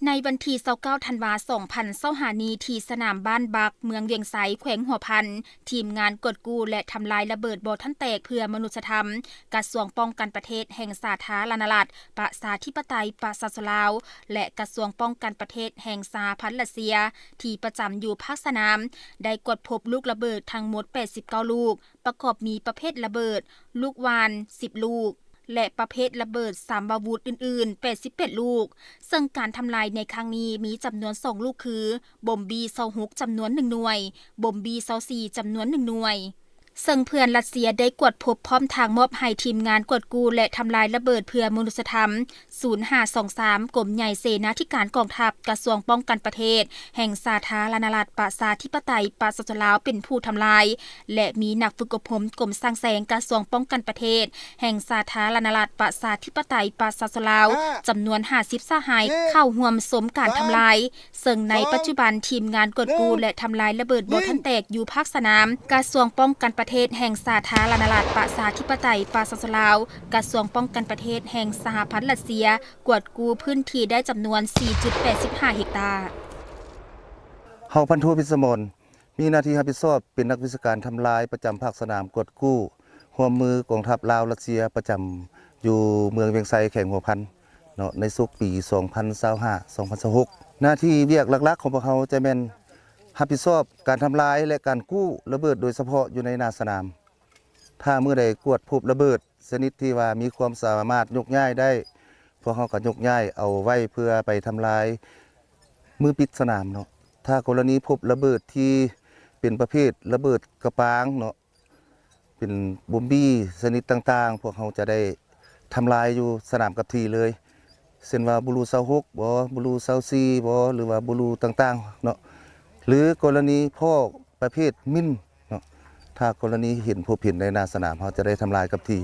ໃນວັນທີຊາວເກົ້າ ທັນວາ ສອງພັນຊາວຫ້ານີ້ ທີ່ສະໜາມບ້ານບັກ ເມືອງວຽງໄຊ ແຂວງຫົວພັນ, ທີມງານກວດກູ້ ແລະ ທຳລາຍລະເບີດບໍ່ທັນແຕກເພື່ອມະນຸດສະທຳ ກະຊວງປ້ອງກັນປະເທດແຫ່ງສາທາລະນະລັດ ປະຊາທິປະໄຕ ປະຊາຊົນລາວ ແລະ ກະຊວງປ້ອງກັນປະເທດແຫ່ງສະຫະພັນຣັດເຊຍ ທີ່ປະຈຳຢູ່ພາກສະໜາມ ໄດ້ກວດພົບລູກລະເບີດທັງໝົດ ແປດສິບເກົ້າລູກ, ປະກອບມີປະເພດລະເບີດລູກຫວ່ານ ສິບລູກ ແລະ ປະເພດລະເບີດສຳມະວຸດອື່ນໆ ແປດສິບແປດລູກ, ເຊິ່ງການທຳລາຍໃນຄັ້ງນີ້ມີຈຳນວນສອງລູກຄື ບົມບີ ຊາວຫົກ ຈຳນວນໜຶ່ງໜ່ວຍ, ບົມບີ ຊາວສີ່ ຈຳນວນໜຶ່ງໜ່ວຍ. ເຊິ່ງເພື່ອນຣັດເຊຍໄດ້ກວດພົບພ້ອມທາງມອບໃຫ້ທີມງານກວດກູ້ ແລະ ທຳລາຍລະເບີດເພື່ອມະນຸດສະທຳ ສູນຫ້າສອງສາມ ກົມໃຫຍ່ເສນາທິການກອງທັບ ກະຊວງປ້ອງກັນປະເທດແຫ່ງສາທາລະນະລັດ ປະຊາທິປະໄຕ ປະຊາຊົນລາວ ເປັນຜູ້ທຳລາຍ ແລະ ມີນັກຝຶກອົບຮົມກົມສ້າງແສງ ກະຊວງປ້ອງກັນປະເທດແຫ່ງສາທາລະນະລັດ ປະຊາທິປະໄຕ ປະຊາຊົນລາວ ຈຳນວນຫ້າສິບສະຫາຍ ເຂົ້າຮ່ວມຊົມການທຳລາຍ. ເຊິ່ງໃນປັດຈຸບັນ ທີມງານກວດກູ້ ແລະ ທຳລາຍລະເບີດບໍ່ທັນແຕກຢູ່ພາກສະໜາມ ກະຊວງປ້ອງກັນປະເທດແຫ່ງສາທາລະນະລັດ ປະຊາທິປະໄຕ ປະຊາຊົນລາວ, ກະຊວງປ້ອງກັນປະເທດແຫ່ງສະຫະພັນຣັດເຊຍ ກວດກູ້ພື້ນທີ່ໄດ້ຈຳນວນ ສີ່ຈຸດແປດສິບຫ້າເຮັກຕາ. ເຮົາ ພັນໂທ ພິດສະໝອນ ມີໜ້າທີ່ຮັບຜິດຊອບເປັນນັກວິຊາການທຳລາຍປະຈຳພາກສະໜາມກວດກູ້ຮ່ວມມືກອງທັບລາວ-ຣັດເຊຍ ປະຈຳຢູ່ເມືອງວຽງໄຊ ແຂວງຫົວພັນເນາະ ໃນສົກປີສອງພັນຊາວຫ້າ ສອງພັນຊາວຫົກ. ໜ້າທີ່ວຽກຫຼັກໆຂອງພວກເຮົາຈະແມ່ນຮັບຜິດຊອບການທຳລາຍ ແລະ ການກູ້ລະເບີດ ໂດຍສະເພາະຢູ່ໃນໜ້າສະໜາມ. ຖ້າມື້ໃດກວດພົບລະເບີດຊະນິດທີ່ວ່າມີຄວາມສາມາດຍົກຍ້າຍໄດ້ ພວກເຮົາກໍຍົກຍ້າຍເອົາໄວ້ເພື່ອໄປທຳລາຍມື້ປິດສະໜາມເນາະ. ຖ້າກໍລະນີພົບລະເບີດທີ່ເປັນປະເພດລະເບີດກະປາງເນາະ ເປັນບົມບີຊະນິດຕ່າງໆ ພວກເຮົາຈະໄດ້ທຳລາຍຢູ່ສະໜາມກັບທີ່ເລີຍ ເຊັ່ນວ່າ ບູລູ ຊາວຫົກບໍ ບູລູ ຊາວສີ່ບໍ ຫຼືວ່າ ບູລູ ຕ່າງໆເນາະ ຫຼືກໍລະນີພໍ້ປະເພດມິນເນາະ ຖ້າກໍລະນີເຫັນ ພົບເຫັນໃນໜ້າສະໜາມ ເຮົາຈະໄດ້ທຳລາຍກັບທີ່.